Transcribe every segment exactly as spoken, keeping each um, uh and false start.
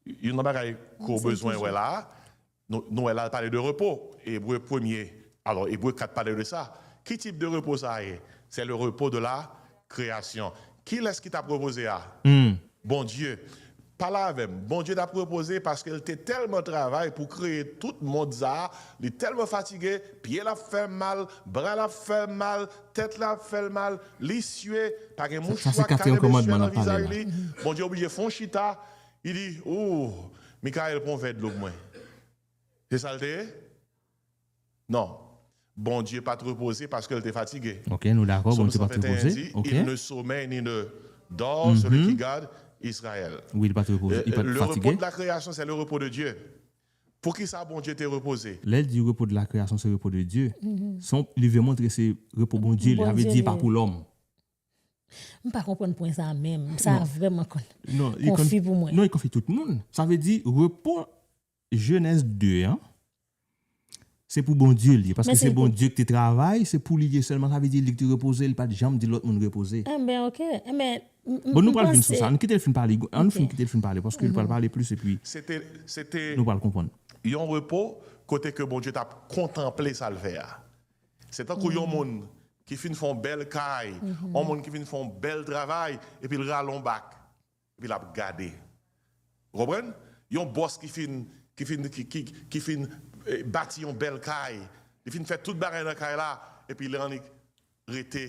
Youn nan bagay ke w bezwen wè la, nou, nou wè la, l pale de repo. Ebre premye, alò, Ebre kat pale de sa. Ki tip de repo sa a ye? C'est le repos de la création. Kilès ki t ap repoze a? Bondye. Pale avè m. Bondye t ap repoze paske l te tèlman travay pou kreye tout mond sa a, li tèlman fatige, pye l ap fè mal, bra l ap fè mal, tèt la ap fè l mal, li sye, pa gen mouchwa k ka kenbe sye nan vizaj li. Bondye oblije fè yon chita, li di, ou, Mikaèl, pran yon vè dlo pou mwen. Se sa l te ye? Non. Bondye pa t repoze paske l te fatige. Ok, nou dakò, Bondye pa t repoze. Sòm san venteyen di, ok. Il ne sommeille ni ne dort, celui qui garde Israël. Wi, li pa t repoze, li pa t fatige. Le repos de la création, c'est le repos de Dieu. Poukisa Bondye te repoze? Lè l di repos de la création, c'est repos de Dieu, se yon, li vle montre se repo Bondye li, sa vle di pa pou lòm. M pa konprann pwen sa menm. Sa vrèman konn, konfi pou mwen. Non, li konfi tout moun. Sa vle di repo Jenèz de an, se pou Bondye li ye, paske se Bondye ki te travay, se pou li ye sèlman, sa vle di li ki te repoze, li pa t janm di lòt moun repoze. Enben, ok. Enben, bon, nou pral vin sou sa, nou kite l fin pale, ann fin kite l fin pale, paske li pral pale plis, epi nou pral konprann. Se te, se te yon repo kote ke Bondye t ap kontanple sa l fè a. Se tankou yon moun ki fin fè yon bèl kay, yon moun ki fin fè yon bèl travay, epi l rale yon bak, epi l ap gade. Ou konprann? Yon bòs ki fin, ki fin, ki, ki, ki fin eh, bati yon bèl kay, li fin fè tout bagay nan kay la, epi li annik rete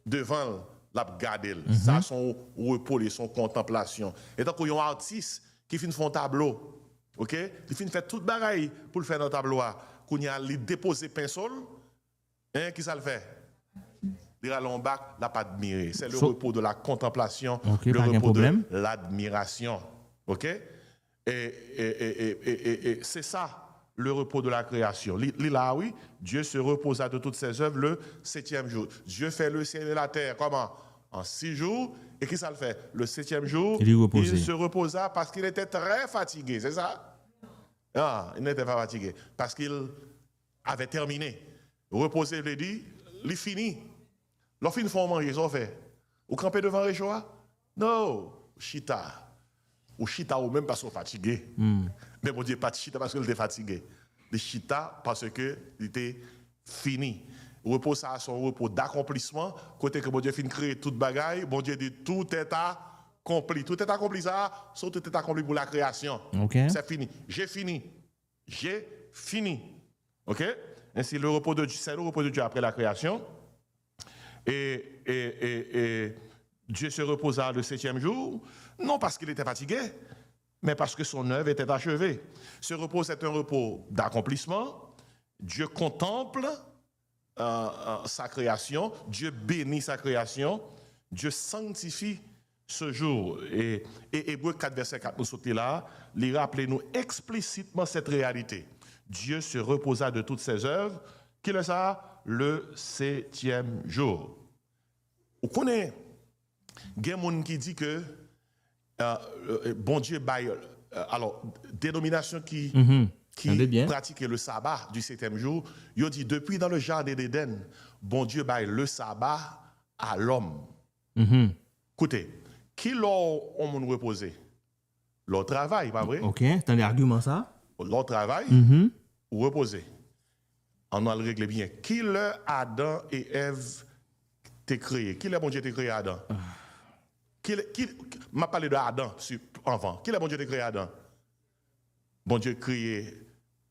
devan l, l ap gade l. Sa se yon repo li, se yon kontanplasyon. E tankou yon atis ki fin fè yon tablo, ok? Li fin fè tout bagay pou l fè nan tablo a. Kounye a, li depoze penso l, en, ki sa l fè? Li rale yon bak, l ap admire. C'est le repos de la contemplation, le repos de l'admiration. Ok? Et, et, et, et, et, et, et c'est ça, le repos de la création. Li, li la, wi. Dieu se reposa de toutes ses œuvres le septième jour. Dieu fait le ciel et la terre. Comment? En six jours. Et qui ça le fait? Le septième jour, il se reposa parce qu'il était très fatigué. C'est ça? Ah, il n'était pas fatigué. Parce qu'il avait terminé. Repoze vle di, li fini. Lè w fin fè yon manje, sa w fè? Ou kanpe devan recho a? No! Ou chita. Ou chita ou menm paske w fatige. Men Bondye pa t chita paske l te fatige. Li chita paske li te fini. Repo sa a se yon repo dakonplisman, kote ke Bondye fin kreye tout bagay, Bondye di, tout est accompli. Tout est accompli sa a, se tout est accompli pou la création. Ok. C'est fini. J'ai fini. J'ai fini. Ok? Ainsi, le repos de Dieu, c'est le repos de Dieu après la création. Et, et, et, et Dieu se reposa le septième jour, non parce qu'il était fatigué, mais parce que son œuvre était achevée. Ce repos, c'est un repos d'accomplissement. Dieu contemple euh, euh, sa création, Dieu bénit sa création, Dieu sanctifie ce jour. E, e Ebre kat vèsè kat nou sot li la a, li raple nou eksplisitman cette réalité. Dieu se reposa de toutes ses œuvres. Kilè sa? Le septième jour. Ou konnen, gen moun ki di ke euh, euh, Bondye bay, euh, alò, denominasyon ki, ki pratike le sabbat du septième jour, yo di, depuis dans le jardin d'Éden, Bondye bay le sabbat à l'homme. Koute, ki lè yon moun repoze? Lè w travay, pa vre? Ok, tande agiman sa. Lè w travay, ou repoze. Ann al regle byen. Kilè Adan e Èv te kreye? Kilè Bondye te kreye Adan? Kilè, ki, m ap pale de Adan si, anvan. Kilè Bondye te kreye Adan? Bondye kreye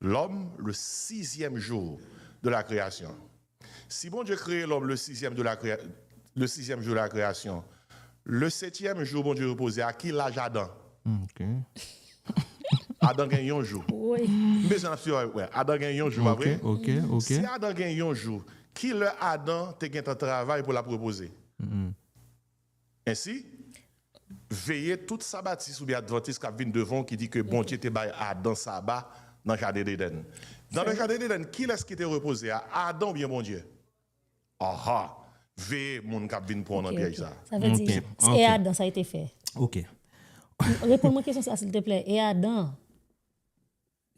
lòm le sizyèm jou de la kreyasyon. Si Bondye kreye lòm le sizyèm de la kreye, le sizyèm jou de la kreyasyon, le setyèm jou Bondye repoze a, ki laj Adan? Adan gen yon jou. M bezwen ap suiv avèk mwen. Adan gen yon jou, pa vre? Si Adan gen yon jou, kilè Adan te gentan travay pou l ap repoze? Ensi, veye tout sabatis oubyen advantis k ap vin devan w ki di ke Bondye te bay Adan saba nan jaden Edenn. Nan jaden Edenn, kilès ki te repoze a? Adan oubyen Bondye? Aha! Veye moun k ap vin pran w nan pyèj sa. Sa vle di, e Adan, sa li te fè? Ok. Reponn mwen kesyon sa, silteplè. E Adan?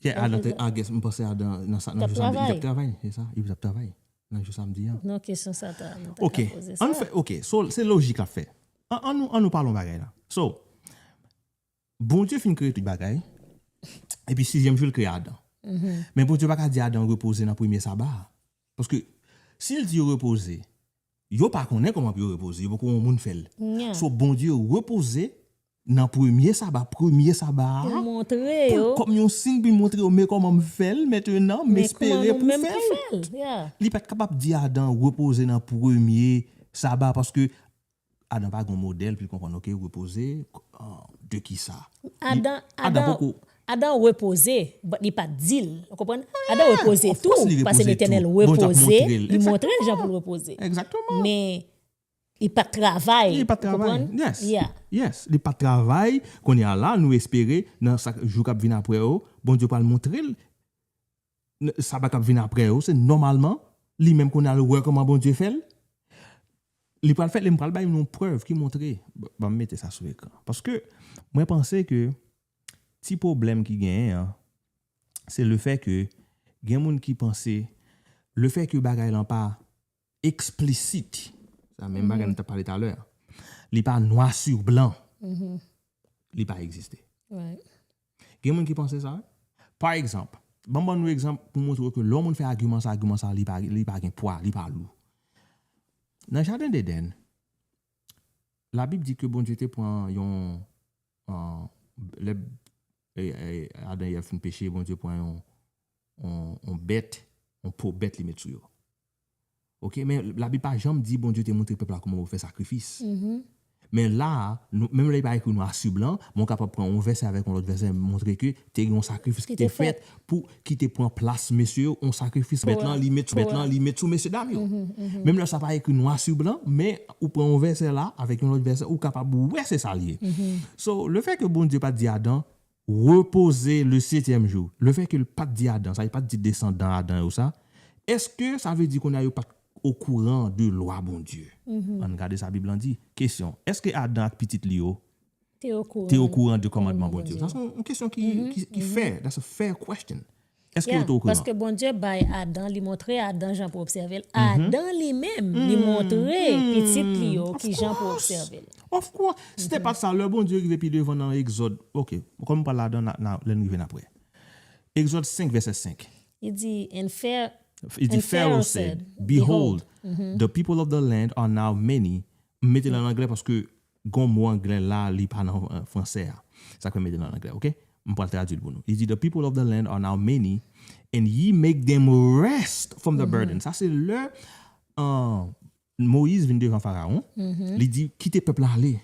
Yeah, Adan te, I guess, m panse Adan nan sa, nan jou sa, li t ap travay, se sa, li t ap travay nan jou samdi an. Non, kesyon sa ta, m ta ka poze sa. Ok, ann fè, ok, so, se lojik l ap fè. An, ann nou, ann nou pale yon bagay la. So, Bondye fin kreye tout bagay, epi sizyèm jou, l kreye Adan. Men Bondye pa ka di Adan repoze nan premye saba a. Paske si l di yo repoze, yo pa konnen kòman pou yo repoze, yo poko wè yon moun fè l. So, Bondye repoze nan premye saba, premye saba a, pou l montre yo, kòm yon siy, pou l montre yo, men kòman m fè l, mentnan, m espere pou fè l. Li pa t kapab di Adan repoze nan premye saba, paske Adan pa gen yon modèl pou l konprann, oke, repoze, de ki sa? Adan, Adan poko. Adan repoze, but li pa t di l, ou konprann? Adan repoze tou, paske Letènèl repoze, li montre l jan pou l repoze. Men li pa t travay. Li pa t travay. Yes. Yes. Li pa t travay. Kounye a la, nou espere, nan sa, jou k ap vin apre yo, Bondye pral montre l. Saba k ap vin apre yo, se nòmalman, li menm kounye a l wè kòman Bondye fè l. Li pral fè l, e m pral bay nou yon prèv ki montre. Ban m mete sa sou ekran. Paske mwen panse ke ti pwoblèm ki genyen an, se lefè ke gen moun ki panse, lefè ke bagay lan pa eksplisit, sa menm bagay nou t ap pale talè a, li pa nwa si blan, li pa egziste. Gen moun ki panse sa, wi. Pa egzanp, ban m ban nou egzanp pou montre w ke lè yon moun fè agiman sa, agiman sa, li pa, li pa gen pwa, li pa lou. Nan jaden Edenn, Labib di ke Bondye te pran yon, lè Adan e Èv fin peche, Bondye pran yon, yon, yon bèt, yon po bèt li met sou yo. Oke, men Labib pa janm di Bondye te montre pèp la kòman pou fè sakrifis. Men la a, menm lè li pa ekri nwa si blan, men w kapab pran yon vèsè avèk yon lòt vèsè, montre ke te gen yon sakrifis ki te fèt pou, ki te pran plas mesye yo, yon sakrifis bèt lan, li met sou bèt lan, li met sou mesye dam yo. Menm lè sa pa ekri nwa si blan, men ou pran yon vèsè la, avèk yon lòt vèsè, ou kapab wè se sa l ye. So, lefè ke Bondye pa t di Adan, repoze le setyèm jou. Lefè ke l pa t di Adan sa, li pa t di desandan Adan yo sa, èske sa vle di kounye a yo pa t okouran de lwa Bondye? Ann gade sa Bib lan di. Kesyon, èske Adan ak pitit li yo te okouran de kòmandman Bondye yo? Sa se yon kesyon ki, ki, ki fair. That's a fair question. Èske yo te okouran? Paske Bondye bay Adan, li montre Adan jan pou obsève l. Adan li menm, li montre pitit li yo ki jan pou obsève l. Of course. Si te pa t sa, lè Bondye rive pi devan nan Egzòd, oke, kòm m pral ladan, lè n rive n apre. Egzòd senk, vèsè senk. Li di, and Pharaoh, li di, Pharaoh said, Behold, the people of the land are now many. M mete l an anglè paske gon mo anglè la, li pa nan fransè a. Sa k fè m mete l an anglè, oke? M pral tradui l pou nou. Li di, the people of the land are now many, and ye make them rest from the burden. Sa se lè Moyiz vin devan Farawon, li di, kite pèp la ale.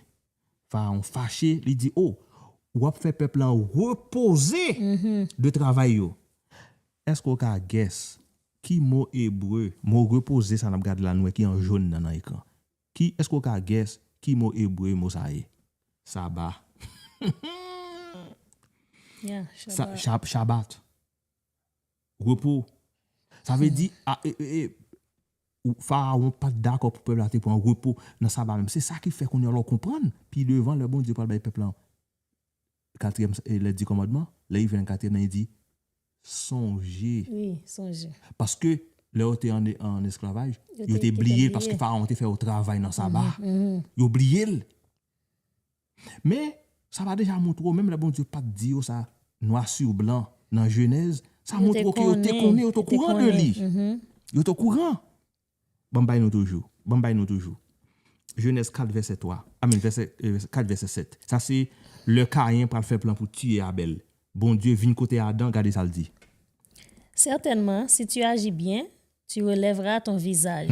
Farawon fache, li di, o, w ap fè pèp la repoze de travay yo. Èske w ka guess ki mo ebre, mo repoze sa n ap gade la, nou wè ki an jòn nan, nan ekran? Ki, èske w ka guess ki mo ebre mo sa ye? Saba. Shabat. Repo. Sa vle di, Farawon pa t dakò pou pèp la te pran repo nan saba menm. Se sa ki fè kounye a la w konprann. Pi devan, lè Bondye pral bay pèp la katriyèm, lè di kòmandman, lè li vin nan katriyèm nan, li di, sonje. Paske lè yo te an esklavaj, yo te bliye l paske Farawon te fè yo travay nan saba. Yo bliye l. Men, sa pa deja montre w, menm lè Bondye pa t di yo sa nwa si blan nan Jenèz, sa montre w ke yo te konnen, yo te okouran de li. Yo te okouran. Ban m bay nou toujou. Ban m bay nou toujou. Jenèz kat vèsè twa. I mean, vèsè, kat vèsè sèt. Sa se lè Kayen pral fè plan pou tiye Abèl. Bondye vin kote Adan, gade sa l di. Certainement, si tu agis bien, tu relèveras ton visage.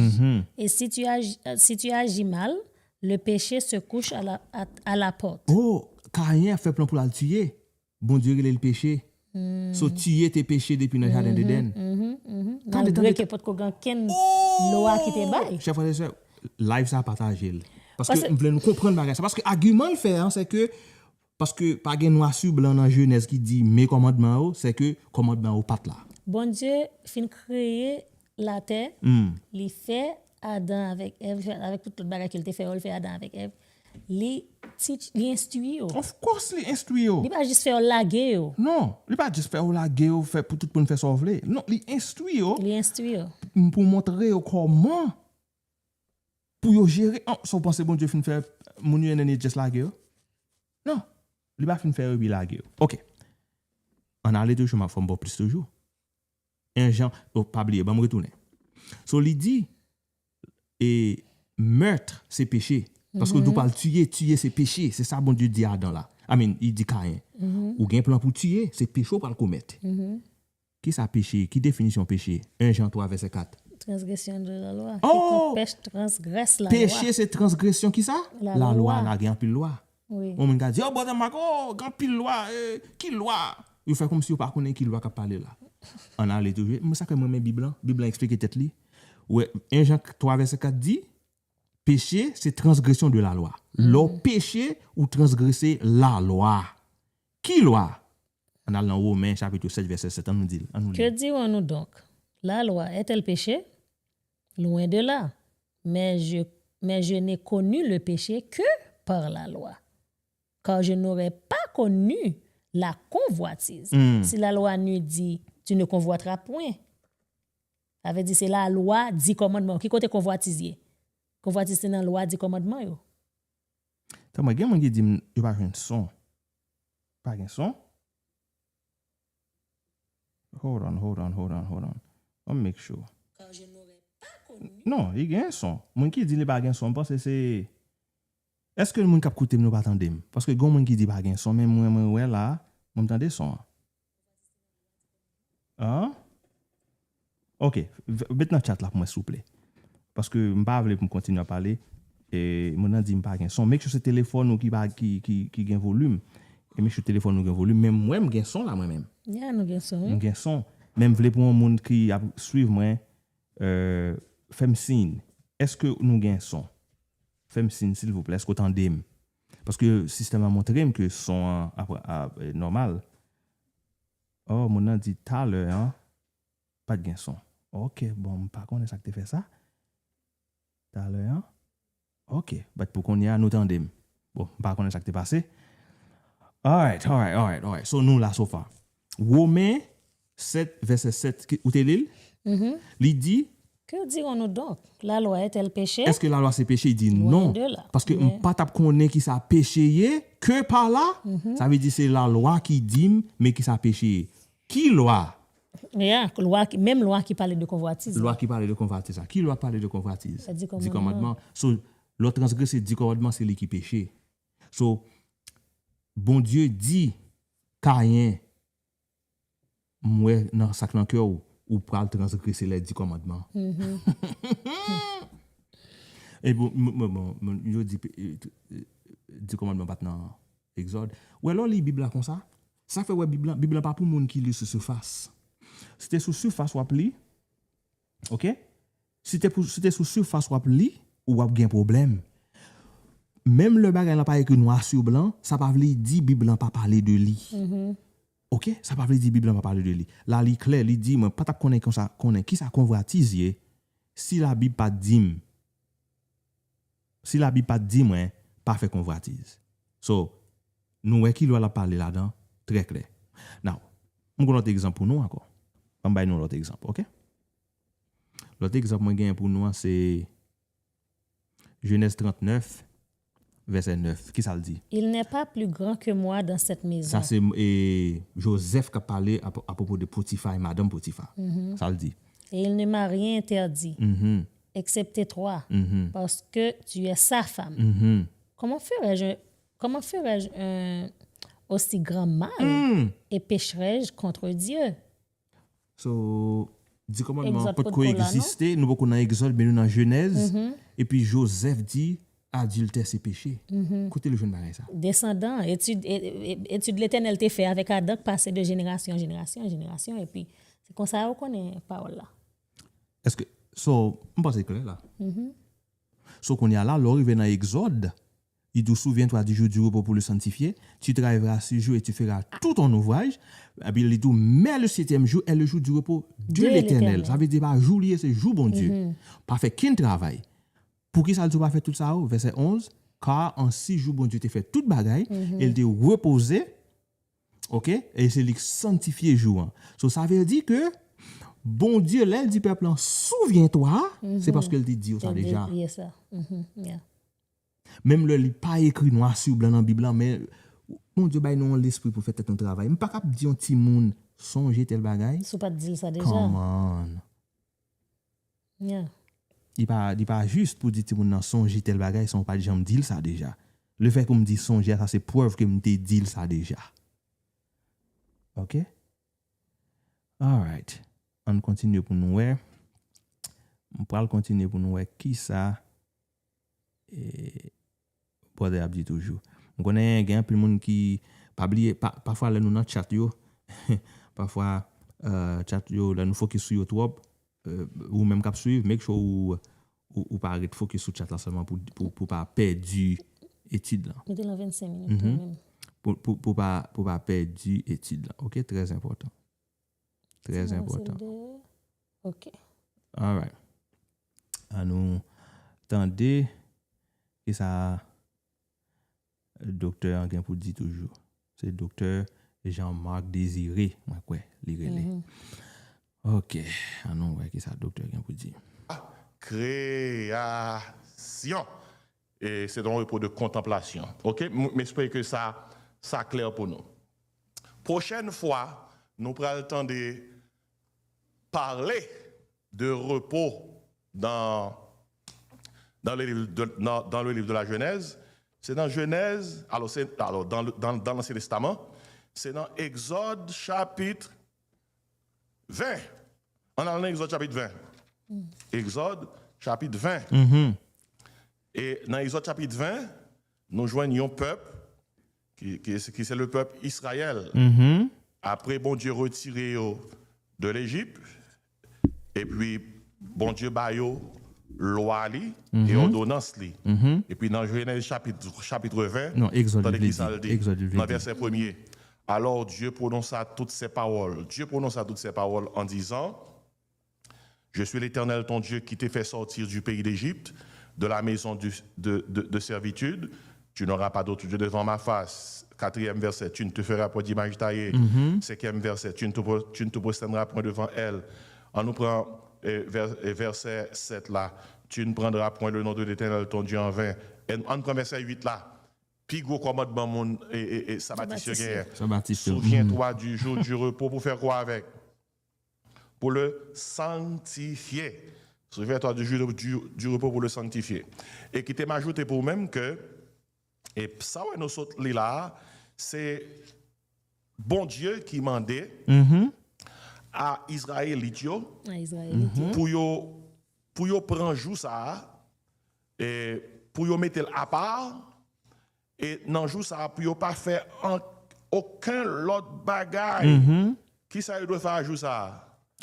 Et si tu agis, si tu agis mal, le péché se couche à la, à, à la porte. Oh, Kayen ap fè plan pou l al tiye. Bondye rele l peche. So, tiye te peche depi nan jaden Edenn. Malgre ke potko gen ankenn lwa ki te bay. Chè frè e sè, live sa pataje l. Paske m vle nou konprann bagay sa. Paske agiman l fè an, se ke paske pa gen nwa si blan nan Jenèz ki di men kòmandman yo, se ke kòmandman yo pa t la. Bondye fin kreye latè, li fè Adan avèk Èv, avèk tout lòt bagay ke l te fè yo, l fè Adan avèk Èv. Li teach, li enstwi yo. Of course, li enstwi yo. Li pa jis fè yo lage yo. Non, li pa jis fè yo lage yo, fè pou tout moun fè sa w vle. Non, li enstwi yo. Li enstwi yo. Pou montre yo kòman pou yo jere. Sa w panse Bondye fin fè moun yo and then li just lage yo? Non. Li pa fin fè yo, epi lage yo. Ok. Ann ale toujou, m ap fè m ba w plis toujou. En Jan, oh, pa bliye, ban m retounen. So, li di, e meurtre, se peche. Paske ou di w pral tiye, tiye se peche. Se sa Bondye di Adan la. I mean, li di Kayen. Ou gen plan pou tiye, se peche w pral komèt. Ki sa peche? Ki definisyon peche? En Jan twa vèsè kat. Transgression de la loi. Oh! Quiconque pèche transgresse la loi. Peche se transgresyon ki sa? La lwa. La lwa, la gen anpil lwa. Wi. Yon moun ka di, oh, Brother Marc, oh, gen anpil lwa, eh, ki lwa? Yo fè kòmsi yo pa konnen ki lwa k ap pale la. Ann ale toujou. Mwen sa fè mwen renmen Bib lan. Bib lan eksplike tèt li. Ou wè, en Jan twa vèsè kat di, peche se transgression de la loi. Lè w peche, ou transgrese lalwa. Ki lwa? Ann al nan Women chapit sèt vèsè sèt, ann nou di l, ann nou li. Que dirons-nous donc? La loi est-elle péché? Loin de là. Mais je, mais je n'ai connu le péché que par la loi. Car je n'aurais pas connu la convoitise. Si la loi n'eût dit, tu ne convoiteras point. Sa vle di se lalwa, di kòmandman yo. Ki kote konvwatiz ye? Konvwatiz se nan lwa, di kòmandman yo. Tann mwen, gen moun ki di m yo pa jwenn son. Pa gen son? Hold on, hold on, hold on, hold on. Ban m make sure. Non, li gen son. Moun ki di li pa gen son, m panse se Èske moun k ap koute m nou pa tande m? Paske gen moun ki di pa gen son, men mwen, mwen wè la, mwen m tande son an. An? Ok, v- met nan chat la pou mwen, souple. Paske m pa vle pou m kontinye ap pale. E, moun nan di m pa gen son. Make sure se telefòn ou ki pa, ki, ki, ki gen volim. E make sure telefòn ou gen volim. Men mwen, m gen son la, mwen menm. Ya, nou gen son, wi. M gen son. Men m vle pou yon moun ki ap swiv mwen, euh, fè m siy. Èske nou gen son? Fè m siy, silvouplè. Èske w tande m? Paske sistèm nan montre m ke son an ap, ap, eh, nòmal. Oh, moun nan di talè an, pa t gen son. Ok, bon, m pa konnen sa k te fè sa. Talè an. Ok, but pou kounye a, nou tande m. Bon, m pa konnen sa k te pase. Alright, alright, alright, alright. So, nou la, so far. Women sèt, vèsè sèt, ki- ou te li l? Li di, Que dirons-nous donc? La loi est-elle péché? Èske lalwa se peche? Li di non. Loin de là. Paske m pa t ap konnen ki sa peche ye, ke pa la, sa vle di se lalwa ki di m, men ki sa peche ye. Ki lwa? Ya, lwa ki, menm lwa ki pale de konvwatiz la. Lwa ki pale de konvwatiz la. Ki lwa k pale de konvwatiz? Di kòmandman. Di kòmandman. So, lè w transgrese di kòmandman, se li ki peche. So, Bondye di Kayen, m wè nan sa k nan kè w, ou pral transgrese lè di kòmandman. E bon, m- m- bon, m- yo di, eh, eh, di kòmandman pa t nan Egzòd. Ou wè, lè w li Bib la konsa, sa fè w wè Bib la, Bib la pa pou moun ki li sou sifas. Si te sou sifas w ap li, ok? Si te pou, si te sou sifas w ap li, ou ap gen pwoblèm. Menm lè bagay la pa ekri nwa si blan, sa pa vle di Bib lan pa pale de li. Ok? Sa pa vle di Bib lan pa pale de li. La, li klè, li di, mwen pa t ap konnen konsa, konnen ki sa konvwatiz ye, si Labib pa t di m, si Labib pa t di mwen, pa fè konvwatiz. So, nou wè ki lwa l ap pale ladan, trè klè. Now, m gon lòt egzanp pou nou ankò. Ban m bay nou lòt egzanp, ok? Lòt egzanp mwen genyen pou nou an, se Jenèz trannèf, vèsè nèf. Kisa l di? Il n'est pas plus grand que moi dans cette maison. Sa se, e, Jozèf k ap pale a, apwopo de Potifa e madanm Potifa. Sa l di? Et il ne m'a rien interdit, excepté toi, parce que tu es sa femme. Comment ferais-je, comment ferais-je un aussi grand mal et pécherais-je contre Dieu? So, di kòmandman an potko egziste, nou poko nan Egzòd, men nou nan Jenèz, epi Jozèf di, adiltè se peche. Kote l jwenn bagay sa? Desandan, etid, e- e- etid Letènèl te fè avèk Adan k pase de jenerasyon an jenerasyon an jenerasyon, epi se konsa yo konnen pawòl la. Èske, so, m panse klè la. So, kounye a la, lè w rive nan Egzòd, li di w, souviens-toi du jour du repos pour le sanctifier, tu travailleras six jours et tu feras tout ton ouvrage. Epi li di w, mais le septième jour est le jour du repos de l'Éternel. Sa vle di pa jou li ye, se jou Bondye. Pa fè kenn travay. Poukisa l di w pa fè tout sa yo? Vèsè onz, car en six jours Bondye te fè tout bagay, e l te repoze, ok? E se li k sanntifye jou an. So, sa vle di ke Bondye, lè l di pèp lan, souviens-toi, se paske l te di yo sa deja. Menm lè li pa ekri nwa si blan nan Bib lan, men Bondye bay nou yon lespri pou fè tèt nou travay. M pa kap di yon timoun sonje tèl bagay. Si w pa t di l sa deja. Come on. Yeah. Li pa, li pa jis pou di timoun nan sonje tèl bagay san w pa t janm di l sa deja. Lefètke m di sonje a, sa se prèv ke m te di l sa deja. Ok? Alright. Ann kontinye pou nou wè. M pral kontinye pou nou wè kisa e, brother ap di toujou. M konnen gen anpil moun ki pa bliye, pa, pafwa lè nou nan chat yo, pafwa euh, chat yo, lè nou fokis sou yo twòp, euh, ou menm k ap swiv, make sure ou, ou, ou pa ret fokis sou chat la sèlman pou, pou, pou pa pèdi etid lan. Mete l an vennsenk minit tou menm. Pou, pou, pou pa, pou pa pèdi etid lan. Ok, trè enpòtan. Trè enpòtan. Ok. Alright. An nou tande kisa doktè an gen pou di toujou. Se doktè Jean-Marc Désiré, mwen kwè, li rele. Ok, an nou wè kisa doktè gen pou di. Création. Et c'est un repos de contemplation. Ok, m espere ke sa, sa klè pou nou. Pwochèn fwa, nou pral tande parler de repos dans, dans, le livre de, dans, dans le livre de la Genèse. C'est dans Genèse, alors, c'est, alors dans, dans, dans l'Ancien Testament, c'est dans Exode chapitre vingt. Ann al nan Exode chapitre vingt. Exode chapitre vingt. E nan Exode chapitre vingt, nou jwenn yon pèp ki, ki, ki se le pèp Israël. Apre Bondye retire yo de Lejip, epi Bondye ba yo lwa li e òdonans li. Epi nan Genèse chapitre, chapitre vingt, Non, Exode tande li ki sa di. l di. Exode li Nan di. Vèsè premye. Alors Dieu prononça toutes ces paroles. Dieu prononça toutes ces paroles en disant, Je suis l'Éternel ton Dieu qui t'ai fait sortir du pays d'Égypte, de la maison du- de, de- de servitude. Tu n'auras pas d'autre Dieu devant ma face. Quatrième verset, tu ne te feras point d'image taillée. Cinquième verset, tu ne te, tu ne te prosterneras point devant elle. Ann nou pran eh, vè- eh, vèsè sèt la. Tu ne prendras point le nom de l'Éternel ton Dieu en vain. Ann nou pran vèsè uit la. Pi gwo kòmandman moun e, e, e sabatis yo genyen. Sabatis yo. Souviens-toi du jour du repos pour faire quoi avec? Pour le sanctifier. Souviens-toi du jour du, du repos pour le sanctifier. E kite m ajoute pou ou menm ke, e sa wè nou sot li la, se Bondye ki mande a Izrayelit yo A Izrayelit yo. pou yo, pou yo pran jou sa a, e pou yo mete l apa, e nan jou sa a, pou yo pa fè an, okenn lòt bagay. Kisa yo dwe fè a jou sa a?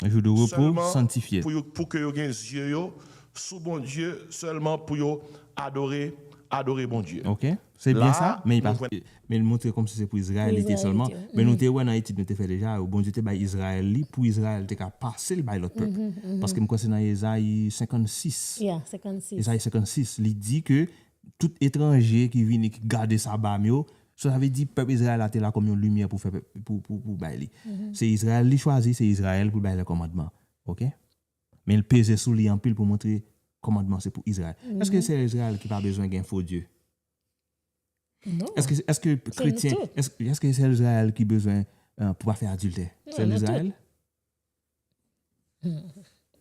Jou de repo, Sèlman sanktifye. Pou, yo, pou ke yo gen zye yo sou Bondye, sèlman pou yo adore, adore Bondye. Ok? Se byen La, sa, men li pa nou jwenn- men li montre kòmsi se pou Izrayèl li te Izrayèl sèlman. li te, Men nou te wè nan etid nou te fè deja, Bondye te bay Izrayèl li pou Izrayèl te ka pase l bay lòt pèp. Paske m kwè se nan Ezayi senkannsis. Yeah, senkannsis. Ezayi senkannsis, li di ke tout etranje ki vini, ki gade Saba m yo, sa vle di pèp Izrayèl la te la kòm yon limyè pou fè pèp, pou, pou, pou bay li. Se Izrayèl li chwazi, se Izrayèl pou bay lè kòmandman. Ok? Men l peze sou li anpil pou montre kòmandman se pou Izrayèl. Èske se Izrayèl ki pa bezwen gen fo dye? Non. Èske, èske kretyen, tout. Èske, èske se Izrayèl ki bezwen euh, pou pa fè adiltè? Se Nou tout. Izrayèl?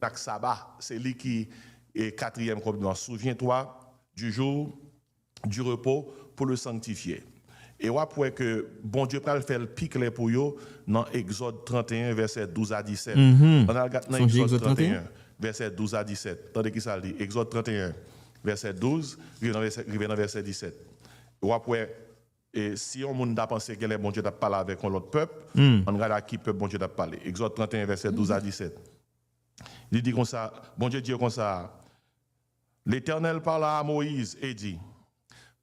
Dak Saba, se li ki e katriyèm kòmandman. Souviens-toi du jour du repos pour le sanctifier. E w ap wè ke Bondye pral fè l pi klè pou yo nan Egzòd tranteyen, vèsè douz a disèt. Ann al gad nan Sonje Egzòd Egzòd tranteyen? tranteyen, vèsè douz a disèt. Tande ki sa l di. Egzòd tranteyen, vèsè douz, rive nan vèsè, rive nan vèsè disèt. W ap wè, e, si yon moun ta panse genlè Bondye t ap pale avèk yon lòt pèp, ann gade ak ki pèp Bondye t ap pale. Egzòd tranteyen, vèsè douz a disèt. Li di konsa, Bondye di yo konsa, L'Éternel parla à Moïse et dit,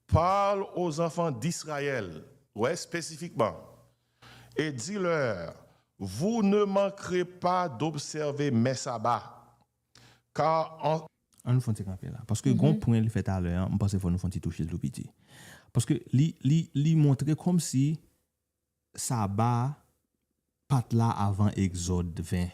Parle aux enfants d'Israël, ouais, spécifiquement, et dis-leur, Vous ne manquerez pas d'observer mes sabbats, car en Ann nou fè yon ti kanpe la. Paske gon pwen li fè talè an, m panse fò nou fè yon ti touche l tou piti. Paske li, li, li montre kòmsi Saba pa t la avan Egzòd ven.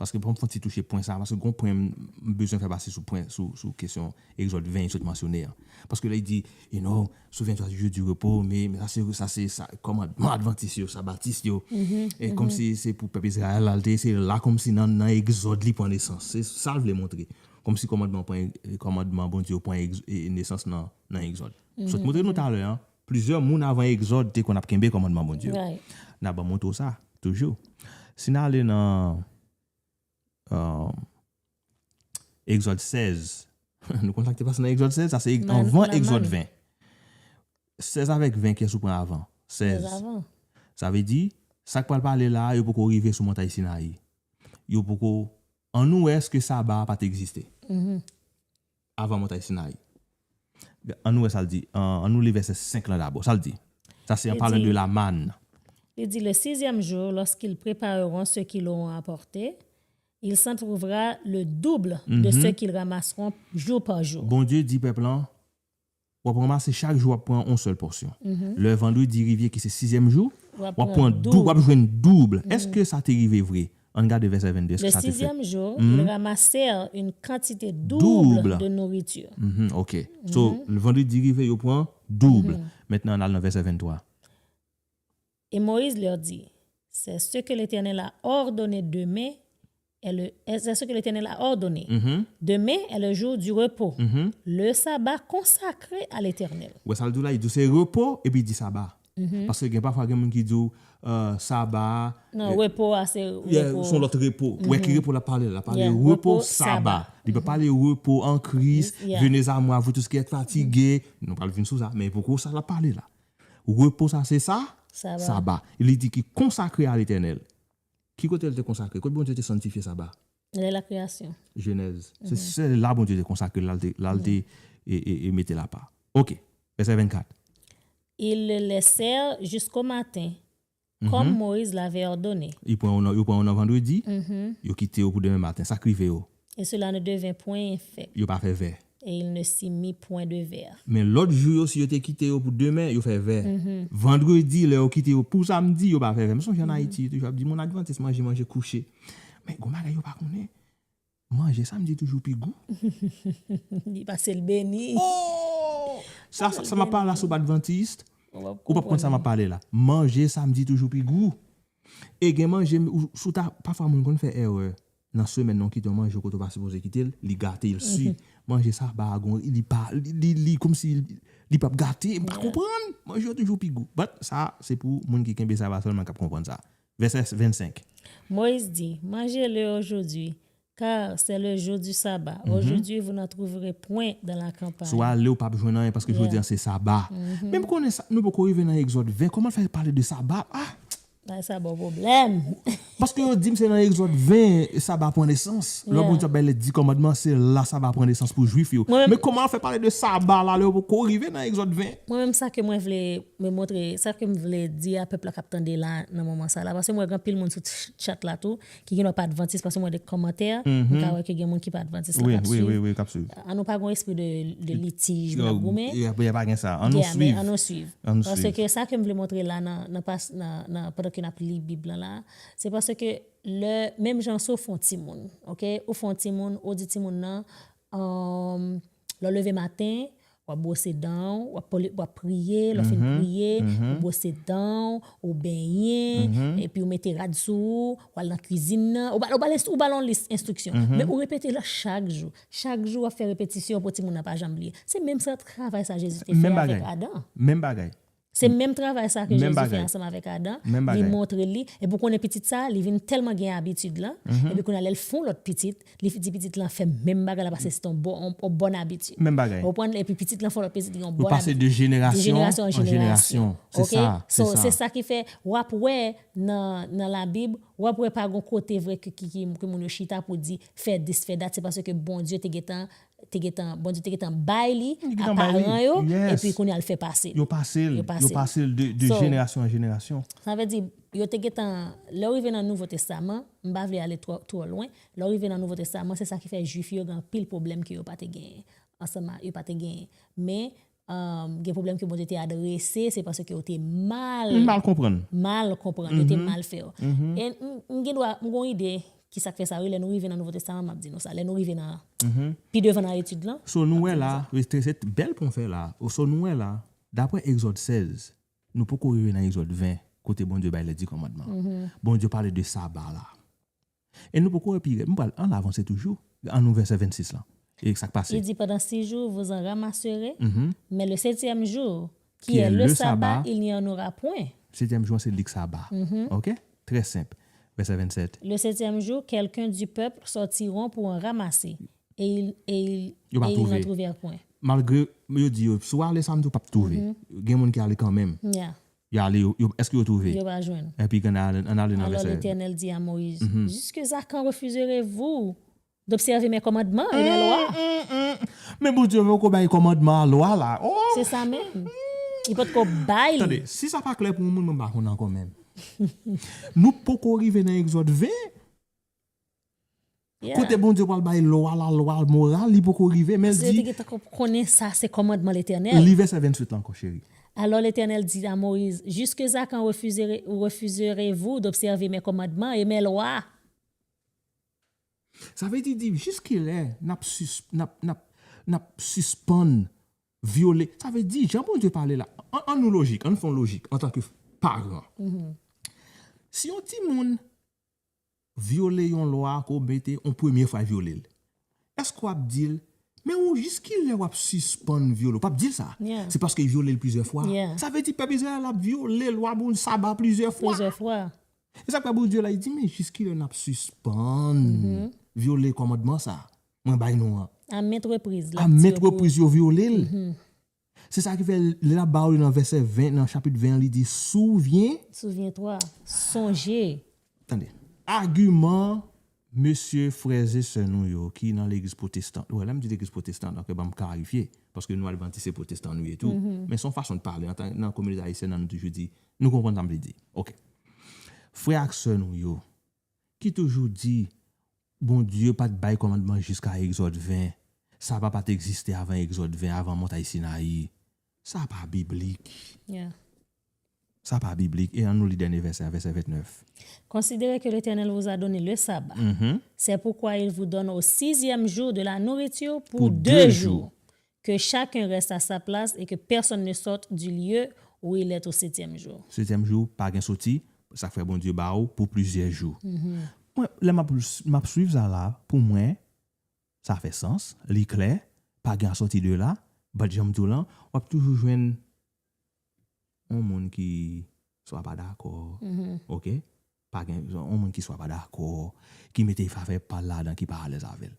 Paske pou m fè yon ti touche pwen sa, paske gon pwen m bezwen fè pase sou pwen, sou, sou kesyon Egzòd ven sot mansyone an. Paske lè li di, you know, souviens-toi du jour du repos, men, men sa se, sa se, sa, kòmandman advantis yo, sabatis yo. E kòmsi se pou pèp Izrayèl la, l te, se la kòmsi nan, nan Egzòd li pran nesans. Se sa l vle montre. Kòmsi kòmandman pran, kòmandman Bondye yo pran egz-, e, nesans nan, nan Egzòd. Sot montre nou talè an, plizyè moun avan Egzòd te konn ap kenbe kòmandman Bondye yo. N a ban montre w sa, toujou. Si n ale nan, euh, Egzòd sèz, nou konn sa k te pase nan Egzòd sèz, sa se anvan Egzòd ven. Sèz avèk ven, kiyès ou pran avan? Sèz. Sa vle di, sa k pral pale la, yo poko rive sou montay Sinayi. Yo poko, ann nou wè èske Saba a pa t egziste avan montay Sinayi. Ann nou wè sa l di. Ann, ann nou li vèsè senk lan dabò. Sa l di? Sa se an palan de la manne. Il dit, le sixième jour, lorsqu'ils prépareront ce qu'ils auront apporté, il s'en trouvera le double de ce qu'ils ramasseront jour par jour. Bondye di pèp lan, w ap ranmase chak jou, w ap pran yon sèl pòsyon. Lè vandredi rive, ki se sizyèm jou, w ap pran dou-, w ap jwenn doub. Èske sa te rive vre? Ann gade vèsè vennde, èske sa te fèt? Le sixième jour, ils ramassèrent une quantité double de nourriture. Ok. So, vandredi rive, yo pran doub. Mentnan, ann al nan vèsè venntwa. Et Moïse leur dit, c'est ce que l'Éternel a ordonné, demain est le, c'est ce que l'Éternel a ordonné. Demain est le jour du repos, le sabbat consacré à l'Éternel. Ou wè sa l di w la, li di w se repo, epi li di saba. Paske gen pafwa gen moun ki di w, euh, saba, non, repo a se repo. Se yon lòt repo. Ou wè ki repo l ap pale la? L ap pale repo saba. Li pa pale repo an Kris, venez à moi, vous tous qui êtes fatigués. Nou pral vin sou sa, men poko sa l ap pale la. Repo sa se sa? Saba. Li di ki konsakre a Letènèl. Ki kote l te konsakre? Kote Bondye te sanntifye saba? Lè la kreyasyon. Jenèz. Se sèl la Bondye te konsakre l, la l te, la l te e, e, e mete l apa. Ok. Vèsè vennkat. Ils le laissèrent jusqu'au matin, comme Moïse l'avait ordonné. Yo pran yo nan, yo pran yo nan vandredi, yo kite yo pou demen maten. Sa k rive yo? Et cela ne devint point infect. Yo pa fè vè. Et il ne s'y mit point de vers. Men lòt jou yo, si yo te kite yo pou demen, yo fè vè. Vandredi, lè yo kite yo pou samdi, yo pa fè vè. M sonje ann Ayiti, yo toujou ap di, moun advantis manje, manje kouche. Men gon bagay yo pa konnen. Manje samdi toujou pi gou. Li pase l beni. Oh! Sa, sa, sa m ap pale la, si w pa advantis, ou p ap konn sa m ap pale la. Manje samdi toujou pi gou. E gen manje, ou, si w ta, pafwa moun konn fè erè. Nan semèn nan, w kite yon manje kote w pa sipoze kite l, li gate, l si. Manje saba a gon, li pa, li, li, li kòmsi li, li p ap gate, m pa konprann. Manje yo toujou pi gou. But sa, se pou moun ki kenbe saba sèlman k ap konprann sa. Vèsè vennsenk. Moïse dit, mangez-le aujourd'hui, car c'est le jour du sabbat. Aujourd'hui, vous n'en trouverez point dans la campagne. Si w ale, w p ap jwenn anyen, paske jodi a se saba. Men m konnen sa, nou poko rive nan Egzòd ven, kòman l fè pale de saba? Ah! Bagay sa ba w pwoblèm. Paske yo di m se nan Egzòd ven saba pran nesans. Lè Bondye ap bay lè Di Kòmandman, se la saba pran nesans pou Jwif yo. Men kòman w fè pale de saba la lè w poko rive nan Egzòd ven? Mwen menm sa ke mwen vle, mwen montre, sa ke m vle di a pèp la k ap tande la nan moman sa la, paske m wè gen anpil moun sou ch-, chat la tou, ki gen dwa pa advantis, paske m wè de kòmantè, m ka wè ke gen moun ki pa advantis la k ap swiv. Wi, wi, wi, k ap swiv. An nou pa gen espri de, de litij, n ap goumen. Ya, pa gen sa. An nou swiv. An nou swiv. Paske sa ke m vle montre la nan, nan pas, nan, nan, pandan ke n ap li Bib lan la, se paske lè, menm jan si w fè yon timoun, ok? Ou fè yon timoun, ou di timoun nan, um, lè w leve maten, w ap bwose dan w, w ap, w ap priye, lè w fin priye, ou bwose dan w, ou benyen, epi ou mete rad sou ou, w al nan kwizin nan, ou ba, ou ba l, ou ba l yon lis enstriksyon. Men ou repete l chak jou. Chak jou w ap fè repetisyon pou timoun nan pa janm bliye. Se menm sa, travay sa Jezi te fè avèk Adan. Menm bagay. Se menm travay sa ke Jezi fè ansanm avèk Adan. Li montre li. Epi w konnen pitit sa, li vin tèlman gen abitid lan. Epi kounye a lè l fè yon lòt pitit, li di pitit lan fè menm bagay la paske se te yon bon, yon, yon bòn abitid. Menm bagay. Ou konprann? Epi pitit lan fè yon lòt pitit, li gen yon bòn abitid. Yo pase de jenerasyon an jenerasyon. Se sa, se sa. So, se sa ki fè, w ap wè nan, nan Labib, w ap wè pa gen yon kote vre ke, ki, ki, ke moun yo chita pou di, fè this, fè that. Se paske Bondye te gentan te gentan, Bondye te gentan bay li a paran yo, epi kounye a l fè pase l. Yo pase l, yo pase l de, de jenerasyon an jenerasyon. Sa vle di, yo te gentan, lè w rive nan Nouvo Testaman, m pa vle ale twò, twò lwen, lè w rive nan Nouvo Testaman, se sa ki fè Jwif yo gen anpil pwoblèm ke yo pa te genyen ansanm a, yo pa te genyen. Men, um, gen pwoblèm ke Bondye te adrese, se paske yo te mal, mal konprann, mal konprann, yo te mal fè yo. E m, m gen dwa, m gen yon ide, Ki sa k fè sa, wi, lè nou rive nan Nouvo Testaman, m ap di nou sa. Lè nou rive nan, pi devan nan etid lan, So, nou wè la, se bèl pwen w fè la. So, nou wè la, daprè Egzòd sèz, nou poko rive nan Egzòd ven, kote Bondye bay lè di kòmandman. Bondye pale de saba la. E nou poko wè pi rèd. M pral ann avanse toujou. Ann nou vèsè vennsis lan. E sa k pase? Il dit, pendant six jours, vous en ramasserez, mais le septième jour, qui est le sabbat, il n'y en aura point. Setyèm jou an, se li k saba. OK? Trè senp. Vèsè vennsèt. Le septième jour, quelqu'un du peuple sortiront pour en ramasser. Et ils, et ils, Yo pa et ils n'en twouve. Trouvèrent point. Malgre yo di yo, si w ale samdi, w p ap twouve. Gen moun ki ale kanmenm. Yeah. Yo ale, yo, yo, èske yo twouve? Yo pa jwenn. Epi, ann ale, ann ale nan Alors vèsè. l'Éternel dit à Moïse, jusque à quand refuserez-vous d'observer mes commandements et mes lois? Men Bondye poko bay kòmandman a lwa la. Oh! Se sa menm. Li potko bay li. Tande, si sa pa klè pou yon moun, mwen pa konn ankò menm. Nou poko rive nan Egzòd ven. Yeah. Kote Bondye pral bay lwa la, lwa moral, li poko rive, men Paske yo li te di, gentan konn konnen sa se kòmandman Letènèl. Li vèsè venntuit la ankò, cheri. Alors l'Éternel dit à Moïse, jusque à quand refuserez, refuserez-vous d'observer mes commandements et mes lois? Sa vle di, di, jiskilè n ap sis-, n ap, n ap, n ap sispann vyole. Sa vle di, jan Bondye pale la, an, an nou lojik, an nou fè yon lojik, antanke paran. Si yon timoun vyole yon lwa ke w mete, yon premye fwa vyole l, èske w ap di l, men ou jiskilè w ap sispann vyole? W p ap di l sa. Yeah. Se paske l vyole l plizyè fwa. Yeah. Sa vle di, pèp Izrayèl ap vyole lwa Bondye, saba plizyè fwa. Plizyè fwa. E sa k fè Bondye la, li di, men jiskilè n ap sispann vyole kòmandman sa mwen bay nou an? À maintes reprises. À maintes reprises, yo vyole l. Se sa ki fè, lè l ap ba w li nan vèsè ven, nan chapit ven an, li di, souvyen. Souviens-toi, sonje. Tande. Agiman, mesye, frè e sè nou yo ki nan legliz pwotestan. Wè, lè m di legliz pwotestan, donk, ban m klarifye. Paske nou, advantis, se pwotestan nou ye tou. Men se yon fason de pale. Antan, nan kominote ayisyèn nan, nou toujou di, nou konprann sa m vle di. Oke. Frè ak sè nou yo, ki toujou di, Bondye pa t bay kòmandman jiska Egzòd ven. Saba pa t egziste avan Egzòd ven, avan montay Sinayi. Sa pa biblik. Yeah. Sa pa biblik. E an nou li dènye vèsè a, vèsè vennèf. Considérez que l'Éternel vous a donné le sabbat. C'est pourquoi il vous donne au sixième jour de la nourriture pour deux jours. Que chacun reste à sa place et que personne ne sorte du lieu où il est au septième jour. Setyèm jou, pa gen soti, sa k fè Bondye ba ou pou plizyè jou. Mwen, lè m ap, m ap swiv sa la, pou mwen, sa fè sans, li klè, pa gen a sòti de la, but jan m di w lan, w ap toujou jwenn yon moun ki swa pa dakò, oke? Pa gen yon moun ki swa pa dakò, ki mete favè pa l ladan, ki pa alèz avè l.